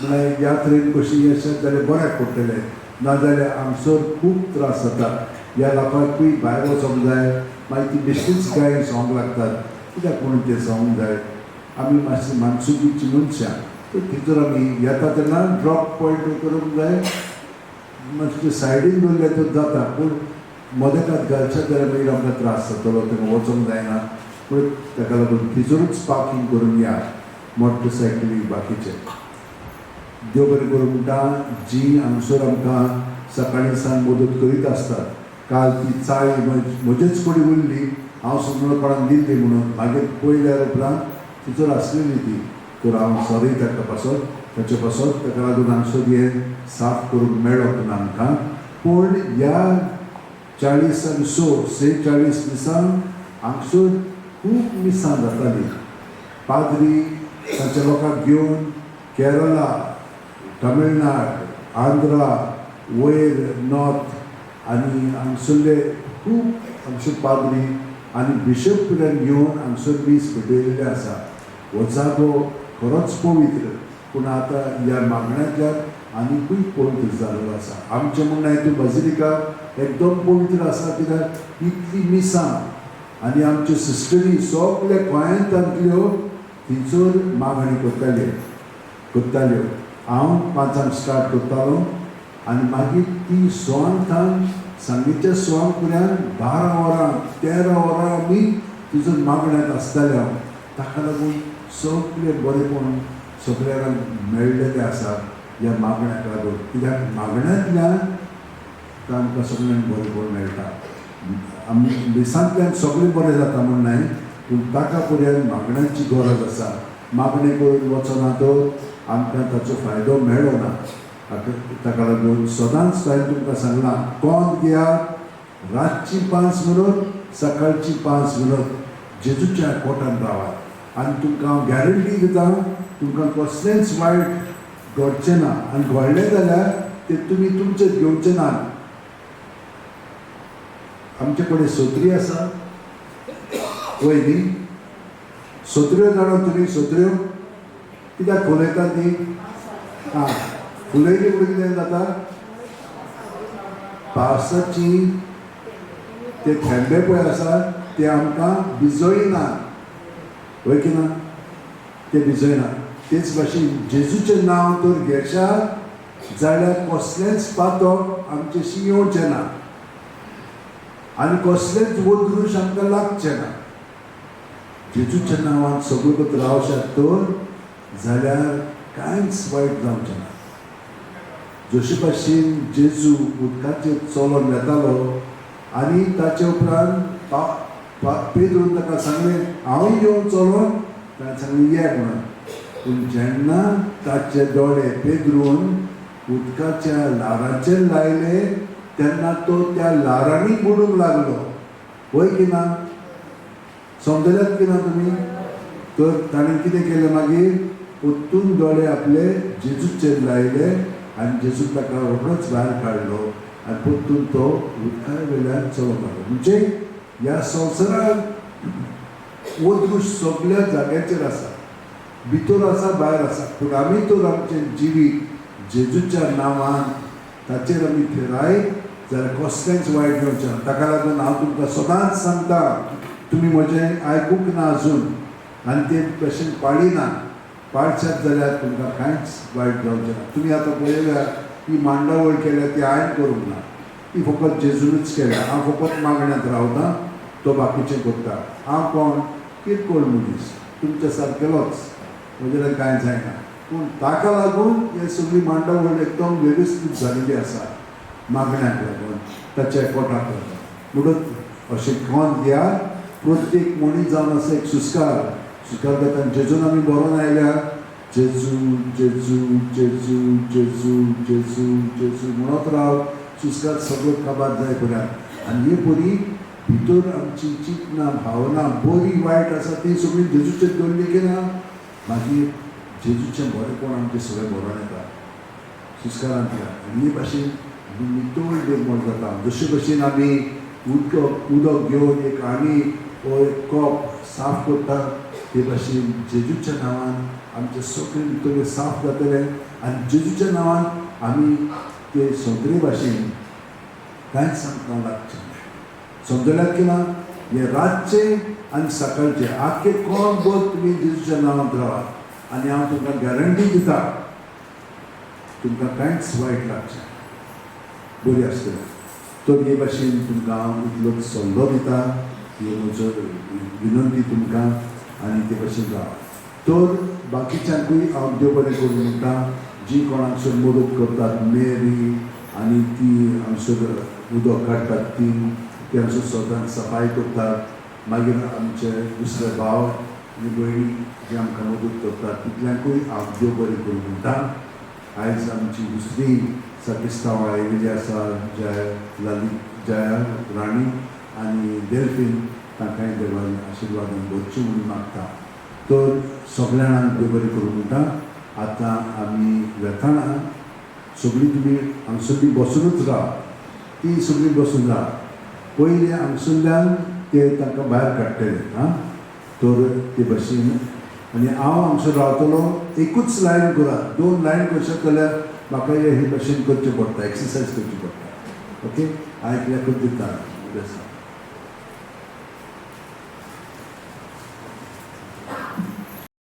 म्हळ्यार यात्रेन कशी येशात जाल्यार बऱ्याक पडटलें, नाजाल्यार हांगसर खूब त्रास जाता. ह्या लोकांकूय भायर वचोंक जाय, मागीर ती बेश्टीच गायन सांगूंक लागतात. कित्याक म्हणून तें सांगूंक जाय? आमी मातशी मानसुकीची मनशां, तर थंयसर आमी येता तेन्ना ड्रॉप पॉयंट करूंक जाय, मातशें सायडीन दवरलें तर जाता, पूण मदेकात घालशात जाल्यार मागीर आमकां त्रास जातलो, तांकां वचोंक जायना. पूण ताका लागून थंयसरूच पार्कींग करून या मोटरसायकली बाकीचे. देव बरें करूं म्हणटा. जी हांगसर आमकां सकाळीं सावन मदत करीत आसतात. काल ती चाळी म्हजेच कडेन उरली, हांव समजून कोणाक दिल्ली म्हणून, मागीर पयल्या उपरांत थंयसर आसलेली ती. तर हांव सॉरी ताका पासत, ताचे पासत. ताका लागून हांगसर हें साफ करूंक मेळोंक ना आमकां. पूण ह्या 40 आनी 46 दिसांक हांगसर खूब मिसां जातालीं. पाद्री तांच्या लोकांक घेवन केरला, तमिळनाड, आंध्रा, वयर नॉर्थ आनी हांगसरले खूब हांगसर पाद्री आनी बिशप पर्यंत घेवन हांगसर मीस भेटयलेलें आसा. हो जागो खरोच पवित्र, पूण आतां ह्या मागण्यांतल्यान आनिकूय पवित्र जाल्लो आसा. आमचें म्हणणें हितून बाजिलिका एकदम पवित्र आसा, कित्याक इतलीं मिसां आनी आमच्यो सिस्टरी सगळे गोंयांतल्यो थंयसर मागणी करताल्यो. हांव 5 स्टार्ट करतालो आनी मागीर ती 6 थावन सांजेच्या 6 पर्यंत 12 वरां 13 वरां आमी थंयसर मागण्यांत आसताले. हांव ताका लागून सगळे बरेपण सगळ्यांक मेळ्ळेलें आसा ह्या मागण्याक लागून, कित्याक मागण्यांतल्यान तांकां सगळ्यांक बरेपण मेळटा. आमी मिसांतल्यान सगळें बरें जाता म्हूण न्हय, पूण ताका पर्यंत मागण्यांची गरज आसा. मागणी करून वचना तर आमकां ताचो फायदो मेळना. ताका लागून सदांच हांवें तुमकां सांगलां, कोण घेयात, रातची 5 मिनट सकाळची 5 मिनट जेजूच्या कोटान रावात आनी तुमकां हांव गॅरंटी दिता, तुमकां कसलेंच वायट घडचें ना. आनी घडलें जाल्यार ते तुमी तुमचें घेवचें ना. आमचे कडेन सत्री आसा वय न्ही? सत्र्यो जाणा तुमी? सत्र्यो कित्याक फुलयतात ती? आं, फुलयली म्हणून कितें जाता? पावसाची ते थेंबे पळय आसा ते आमकां भिजयना, वय की ना? ते भिजयना. तेच भाशेन जेजूचें नांव तर घेशात जाल्यार कसलेंच पातक आमचेशी येवचें ना आनी कसलेंच वदृश आमकां लागचें ना. जेजूच्या नांवान सगळो रावशात तर जाल्यार कांयच वायट जावचें ना. जशे भाशेन जेजू उदकाचेर चलोन वेतालो आनी ताचे उपरांत पेद्रून ताका सांगलें हांवूय येवन चलोन, ताणें सांगलें ये म्हणून. पूण जेन्ना ताचे दोळे पेद्रून उदकाच्या ल्हारांचेर लायले तेन्ना तो त्या ल्हारांनी बुडूंक लागलो. वय की ना? समजल्यात की ना तुमी? तर ताणें कितें केलें मागीर परतून दोळे आपले जेजूचेर लायले आनी जेजू ताका रोखडोच भायर काडलो आनी परतून तो उदका वयल्यान चलोवंक लागलो. म्हणजे ह्या संवसारांत वदृश सगळ्या जाग्याचेर आसा, भितर आसा, भायर आसा. पूण आमी तर आमचें जिवीत जेजूच्या नांवान ताचेर आमी थिरायत जाल्यार कसलेंच वायट येवचें ना. ताका लागून हांव तुमकां सदांच सांगता, तुमी म्हजें आयकूंक ना अजून आनी ते भशेन पाळिना, पाळशात जाल्यार तुमकां कांयच वायट जावचें ना. तुमी आतां पळयल्यार ही मांडावळ केल्या ती हांवें करूंक ना, ती फकत जेजूनच केल्या. हांव फकत मागण्यांत रावता, तो बाकीचें करता. हांव कोण? किरकोळ मनीस, तुमच्या सारकेलोच, म्हजे कांय जायना. पूण ताका लागून हे सगळी मांडावळ एकदम वेवस्थीत जालेली आसा, मागण्याक लागून, ताच्या पोटाक लागून. म्हणून अशें कोण घ्या, प्रत्येक मनीस जावन आसा एक सुस्कार, सुस्कार जाता. जेजून आमी बरोवन आयल्या, जेजू जेजू जेजू जेजू जेजू जेजू म्हणत राव, सुस्कार सगळो काबार जाय पर्यंत. आनी हे परी भितर आमची चिंतना भावना बरी वायट आसा ती सगळी जेजूचेर दवरली की ना, मागीर जेजूचें बरेंपण आमचें सगळें बरोवन येता सुस्कारांतल्यान. आनी हे भाशेन आमी नितळ निर्मळ जाता. जशे भशेन आमी उदक घेवन एक आणी वो एक कप साफ करता, ते भाशेन जेजूच्या नांवान आमचें सगळें भितरलें साफ जातलें. आनी जेजूच्या नांवान आमी ते सगळे भाशेन कांयच आमकां लागचें ना. समजल्यात की ना? हे रातचें आनी सकाळचें आख्खें कोण बोध तुमी जेजूच्या नांवांत रावात आनी हांव तुमकां गॅरंटी दिता, तुमकां कांयच वायट लागचें. बरी आसतलें. तर हे भाशेन तुमकां हांव इतलोच सल्लो दिता, ही म्हजो विनंती तुमकां, आनी ते भाशेन रावात. तर बाकीच्यांकूय हांव देव बरें करूं म्हणटा, जी कोण हांगसर मदत करतात, मेरी आनी ती हांगसर उदक काडटात, ती ती हांगसर सदांच सफाय करतात. मागीर आमचे दुसरे भाव आनी भयणी जे आमकां मदत करतात तितल्यांकूय हांव देव बरें करूं म्हणटा. आयज आमची दुसरी साकिस्तांव आयिल्ली आसा, जया लाली, जया राणी आनी डेल्फीन, तांकांय देवान आशिर्वादान भरची म्हणून मागता. तर सगळ्या जाणांक देव बरें करूं म्हणटा. आतां आमी वेताना सगळीं तुमी हांगसरली बसुनूच राव, ती सगळीं बसून राव. पयलीं हांगसरल्यान ते तांकां भायर काडटले. आं, तर ते भशेन आनी हांव हांगसर रावतलो. एकूच लायन करात, दोन लायन करशात जाल्यार म्हाका हे भाशेन करचें पडटा, एक्सरसायज करची पडटा. ओके, हांव एकल्याकूच दिता.